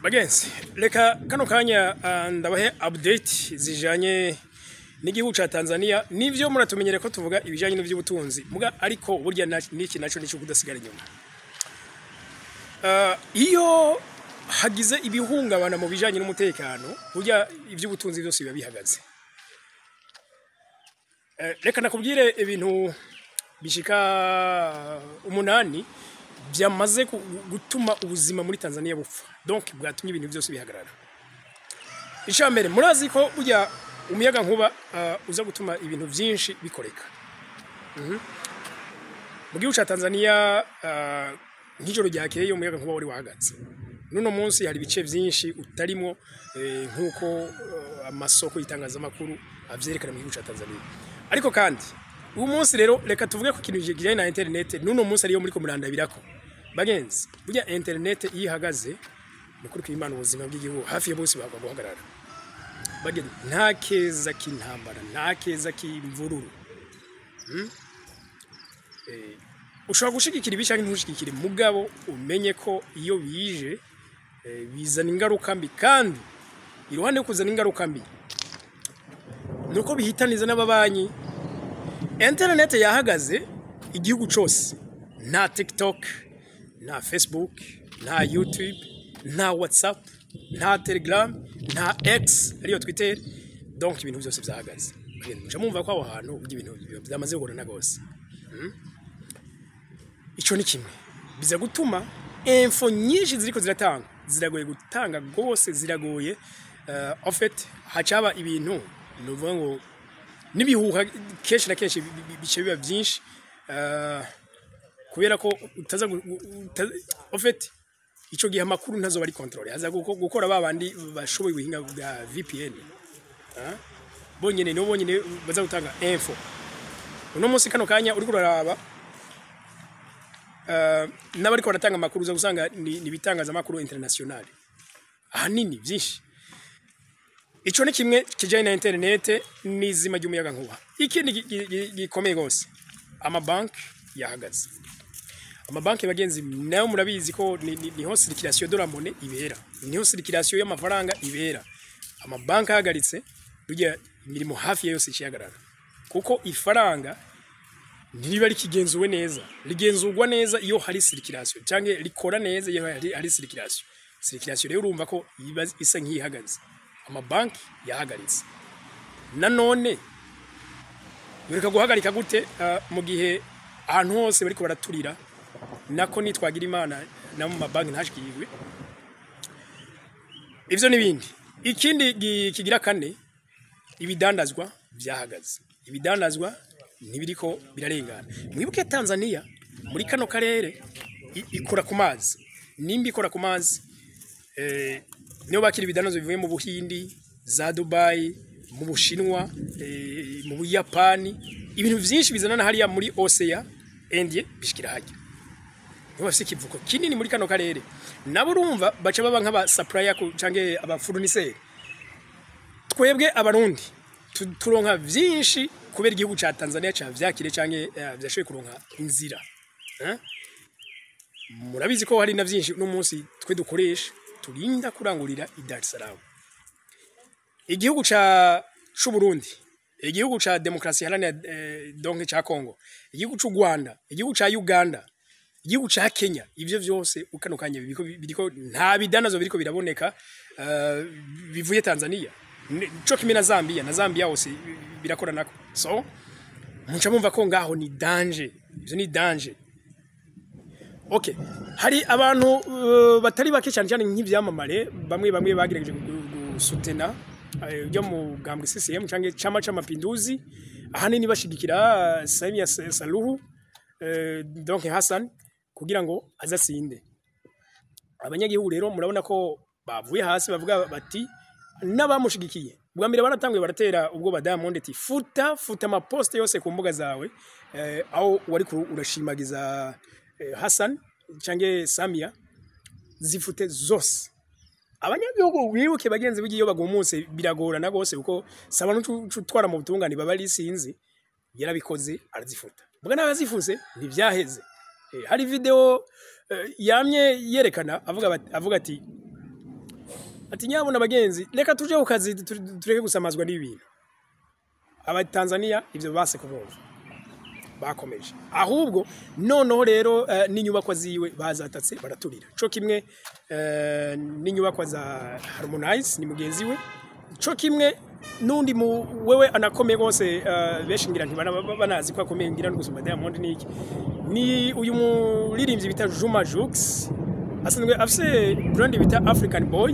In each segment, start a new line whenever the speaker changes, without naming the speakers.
Bagenzi, reka kano kanya ndabahe update zijanye n'igihugu ca Tanzania. Nivyo, muratumenyere ko tuvuga ibijanye n'ivy'ubutunzi, muga ariko burya n'iki naco nico kudasigara inyuma. Iyo hagize ibihungabana mu bijanye n'umutekano, burya ivy'ubutunzi byose biba bihagaze. Reka nakubwire ibintu bishika 8 byamaze gutuma ubuzima muri Tanzania bupfa, donc bwatumye ibintu byose bihagarara. Icya mbere, murazi ko burya umuyaga nkuba uza gutuma ibintu byinshi bikoreka. Mu gihugu ca Tanzania, nk'ijoro ryakeye umuyaga nkuba wari wahagaze. Nuno munsi hari ibice byinshi utarimo, nk'uko amasoko y'itangazamakuru avyerekana mu gihugu ca Tanzania. Ariko kandi uyu munsi rero reka tuvuge ko ikintu kijanye na internet nuno munsi ariyo muri ko murandabirako. Bagenzi, burya internet iyo ihagaze, nukuri kw'Imana, ubuzima bw'igihugu hafi ya bose bagwa guhagarara. Bagenzi, nta keza k'intambara, nta keza k'imvururu. Ushobora gushigikira ibi canke ntushigikire, mugabo umenye ko iyo bije bizana ingaruka mbi. Kandi iruhande yo kuzana ingaruka mbi, nuko bihitaniza n'ababanyi. Internet yahagaze igihugu cose, nta TikTok, nta Facebook, nta YouTube, nta WhatsApp, nta Telegram, nta X ariyo Twitter. Donc ibintu byose byahagaze. Muca mumva ko aho hantu burya ibintu byamaze kugorana gose. Ico ni kimwe biza gutuma info nyinshi ziriko ziratanga ziragoye gutanga gose, ziragoye. En fait hacaba ibintu nuvuga ngo n'ibihuha kenshi na kenshi bice biba byinshi, kubera ko utaza en fait ico gihe amakuru ntazoba ari contrôlé, haza gukora ba bandi bashoboye ubuhinga bwa VPN. Ah? Bonyene nibo bonyene baza gutanga info. Uno munsi kano kanya uriko uraraba, n'abariko baratanga amakuru uza gusanga ni ibitangazamakuru international ahanini byinshi. Ico ni kimwe kijanye na internet n'izima ry'umuyaga nkuba. Ikindi gikomeye gose, amabanki yahagaze. Amabanki, bagenzi, nayo murabizi ko niho circulation de la monnaie ibera, niho circulation y'amafaranga ibera. Amabanki ahagaritse, burya imirimo hafi ya yose icihagarara, kuko ifaranga ntiriba rikigenzuwe neza. Rigenzurwa neza iyo hari circulation, canke rikora neza iyo hari circulation. Circulation rero urumva ko iba isa nk'ihagaze, amabanki yahagaritse. Nanone yoreka guhagarika gute mu gihe ahantu hose bariko baraturira? Nako nitwagira Imana na mu mabanki ntashikirwe ivyo n'ibindi. Ikindi kigira kane, ibidandazwa vyahagaze, ibidandazwa ntibiriko birarengana. Mwibuke Tanzania muri kano karere ikora ku mazi. Nimba ikora ku mazi, niyo bakira ibidandazwa bivuye mu Buhindi, za Dubai, mu Bushinwa, mu Buyapani, ibintu vyinshi bizanana hariya muri Océan Indien bishikira hajya. Nibo bafise ikivuko kinini muri kano karere. Nabo urumva baca baba nk'aba supplier canke aba fournisseur. Twebwe Abarundi turonka vyinshi kubera igihugu ca Tanzania ca vyakire canke vyashoboye kuronka inzira, eh? Murabizi ko hari na vyinshi uno munsi twe dukoresha turinda kurangurira i Dar es Salaam. Igihugu ca c'u Burundi, igihugu ca Demokrasi Iharanira, donc ca Congo, igihugu c'u Rwanda, igihugu ca Uganda, igihugu ca Kenya, ivyo vyose ukano kanya biriko nta bidanazo biriko biraboneka bivuye Tanzania. Co kimwe na Zambia, na Zambia hose birakora nako. So muca mumva ko ngaho ni danger, ivyo ni danger. Okay, hari abantu batari bake, cyane cyane nk'ivyamamare bamwe bamwe, bagerageje gusutena byo mu gambwe CCM canke Chama cha Mapinduzi, ahanini bashigikira Samia Suluhu, donc Hassan, kugira ngo azatsinde. Abanyagihugu rero murabona ko bavuye hasi bavuga bati n'abamushigikiye bwa mbere baratanguye baratera ubwo Diamond ati: "Futa, futa ama posts yose ku mbuga zawe aho wari urashimagiza Hassan canke Samia, zifute zose." Abanyagihugu, wibuke bagenzi, bigiye bagumutse biragorana gose, kuko saba n'utwara mu butungane baba ari sinzi. Yarabikoze, arazifuta. Mbwa n'abazifuse ntivyaheze. Hari video yamye yerekana avuga ati Ati nyabona bagenzi, reka tuje ku kazi, tureke gusamazwa n'ibintu. Abatanzania ivyo base kubumva, bakomeje ahubwo. Noneho rero n'inyubakwa ziwe bazatatse, baraturira, co kimwe n'inyubakwa za Harmonize, ni mugenzi we, co kimwe n'undi mu wewe anakomeye rwose, benshi ngira ntibana banazi ko akomeye, ngira no gusumba Diamond niki, ni uyu muririmbyi bita Juma Jux, asanzwe afise brand bita African Boy,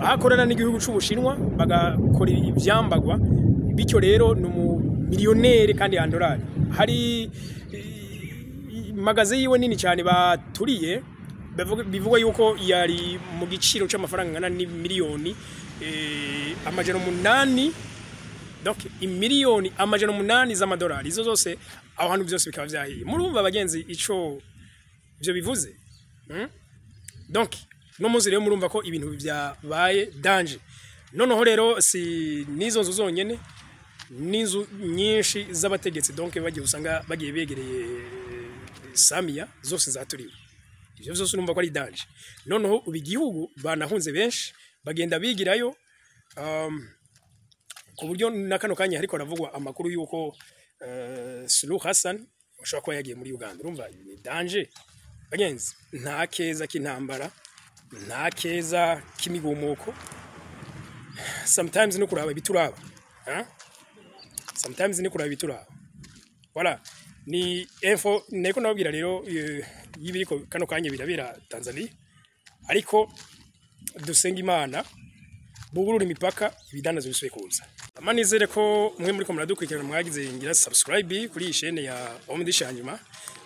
aho akorana n'igihugu c'Ubushinwa bagakora ivyambagwa. Bityo rero ni umumiliyoneri kandi andorari. Hari magasin yiwe nini cyane baturiye, bivugwa yuko yari mu giciro c'amafaranga angana n'imiliyoni 800, donc imiliyoni 800 z'amadolari. Izo zose, aho hantu byose bikaba vyahiye. Murumva bagenzi ico ivyo bivuze? Donc no munsi rero murumva ko ibintu byabaye danger. Noneho rero si nizo nzu zonyene, n'inzu nyinshi z'abategetsi, donc bagiye usanga bagiye begereye Samia, zose zaturiwe. Ivyo vyose urumva ko ari danger. Noneho ubu igihugu banahunze benshi, bagenda bigirayo, ku buryo na kano kanya hariko haravugwa amakuru yuko Suluhu Hassan ashobora kuba yagiye muri Uganda. Urumva ni danger bagenzi, nta keza k'intambara, nta keza k'imigumuko. Sometimes no kuraba ibituraba, hein? Sometimes ni kuraba ibituraba. Voilà, ni info niko nababwira rero y'ibiriko kano kanya birabera Tanzania. Ariko dusenga Imana bugurura imipaka, ibidandazwa bisubiye kuza. Ama nizere ko mwe muri ko muradukurikirana mwagize ngira subscribe kuri iyi chaîne ya Homme du Changement,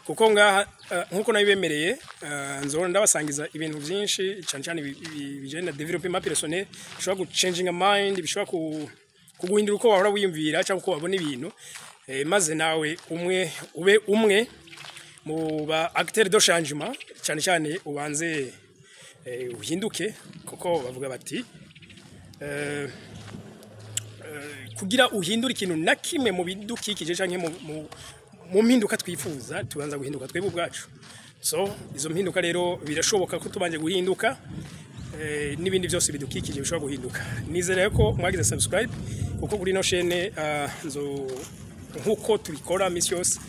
kuko ngaha nkuko nabibemereye, nzora ndabasangiza ibintu byinshi, cyane cyane bijanye na développement personnel, bishobora gu changing a mind, bishobora kuguhindura uko wahora wiyumvira cyangwa uko wabona ibintu, maze nawe umwe ube umwe mu ba acteur de changement, cyane cyane ubanze uhinduke, kuko bavuga bati kugira uhindure ikintu na kimwe mu bidukikije canke mu mpinduka twifuza, tubanza guhinduka twebwe ubwacu. So izo mpinduka rero birashoboka ko tubanje guhinduka, n'ibindi byose bidukikije bishobora guhinduka. Nizere ko mwagize subscribe, kuko kuri ino chaîne nzo nkuko tubikora misi yose,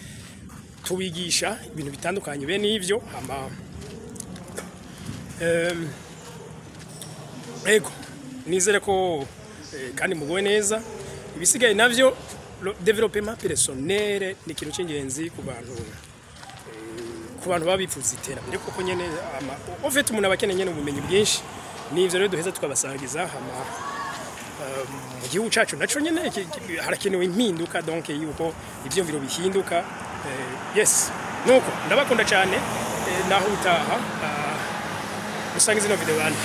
tubigisha ibintu bitandukanye bene ivyo. Hama ego nizere ko kandi muguwe neza. Ibisigaye navyo, développement personnel ni ikintu cy'ingenzi ku bantu baba bifuza iterambere, kuko nyene ama en fait umuntu aba akeneye nyene ubumenyi bwinshi. Nivyo rero duheza tukabasangiza. Hama mu gihugu cacu naco nyene harakenewe impinduka, donc yuko ivyumviro bihinduka. Yes, nuko ndabakunda cyane, naho utaha, usangiza ino video bane.